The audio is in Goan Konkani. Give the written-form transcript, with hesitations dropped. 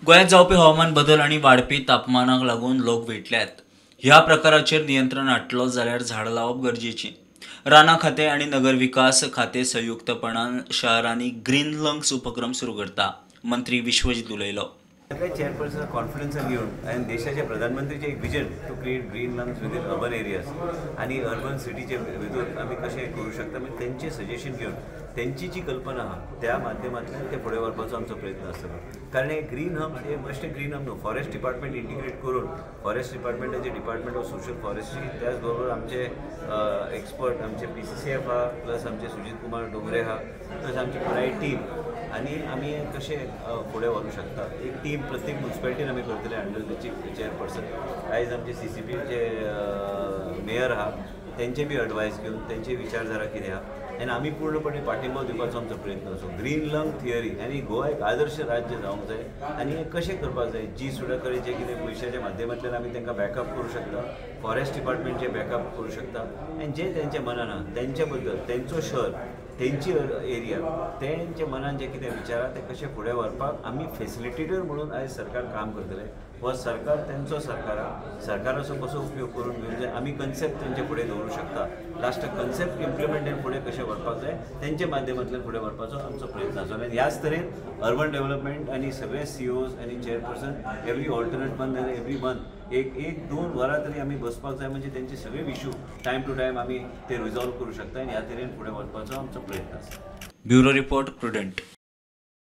गोंयांत जावपी हवामान बदल आनी वाडपी तापमानाक लागून लोक विटल्यात. ह्या प्रकाराचेर नियंत्रण हाडटलो जाल्यार झाडां लावप गरजेची. रानां खातें आनी नगर विकास खातें संयुक्तपणान शारांनी ग्रीन लंग्स उपक्रम सुरू करता. मंत्री विश्वजीत उलयलो. सगळ्या चेअरपर्सन कॉन्फिडन्सान घेवन आनी देशाच्या प्रधानमंत्रीचें एक vision to create green lungs within urban areas आनी अर्बन सिटीचे भितर आमी कशें करूं शकता, मागीर तेंचें सजेशन घेवन तेंची जी कल्पना आहा त्या माध्यमांतल्यान ते फुडें व्हरपाचो आमचो प्रयत्न आसतलो. कारण हे ग्रीन हम्स हे मस्ट ग्रीन हम न्हू, फॉरेस्ट डिपार्टमेंट इंटिग्रेट करून फॉरेस्ट डिपार्टमेंटाचे डिपार्टमेंट ऑफ सोशल फॉरेस्ट्री, त्याच बरोबर आमचे एक्सपर्ट आमचे PCCF आहा, प्लस आमचे सुजीत कुमार डोंगरे आहा, प्लस आमची पुराय टीम आनी आमी कशें फुडें व्हरूंक शकता. एक टीम प्रत्येक म्युनिसिपालिटीन आमी करतले अंडर the chief chairperson. आयज आमचे CCPचे मेयर आहा, तेंचे बी एडवायस घेवन तेंचे विचारधारा कितें आहा आनी आमी पूर्णपणे पाठिंबो दिवपाचो आमचो प्रयत्न आसो. ग्रीन लंग थियरी आनी गोवा एक आदर्श राज्य जावंक जाय आनी हें कशें करपाक जाय, जी सुद्दां जे कितें पयशाच्या माध्यमांतल्यान आमी तांकां बॅकअप करूं शकता, फॉरेस्ट डिपार्टमेंटचे बॅकअप करूं शकता आनी जे तेंच्या मनान आहा तेंच्या बद्दल तेंचो शहर तेंची एरिया तेंच्या मनान जे कितें विचार आहा ते कशें फुडें व्हरपाक आमी फेसिलिटेटर म्हणून आयज सरकार काम करतलें. हो सरकार तेंचो सरकार आहा, सरकाराचो कसो उपयोग करून घेवन जाय आमी कन्सेप्ट तेंचे फुडें दवरूंक शकता. लास्टाक कन्सेप्ट इम्प्लिमेंट फुडें कशें व्हरपाक जाय तेंच्या माध्यमांतल्यान फुडें व्हरपाचो आमचो प्रयत्न आसा. आनी ह्याच तरेन अर्बन डेव्हलपमेंट आनी सगळे CEOs आनी चेअरपर्सन एवरी ऑल्टरनेट मंथ आनी एवरी मंथ एक एक 2 वरां तरी आमी बसपाक जाय, म्हणजे तेंचे सगळे इशू टायम टू टायम आमी ते रिजॉल्व करूं शकता आनी ह्या तरेन फुडें व्हरपाचो आमचो प्रयत्न आसा. Bureau report, Prudent.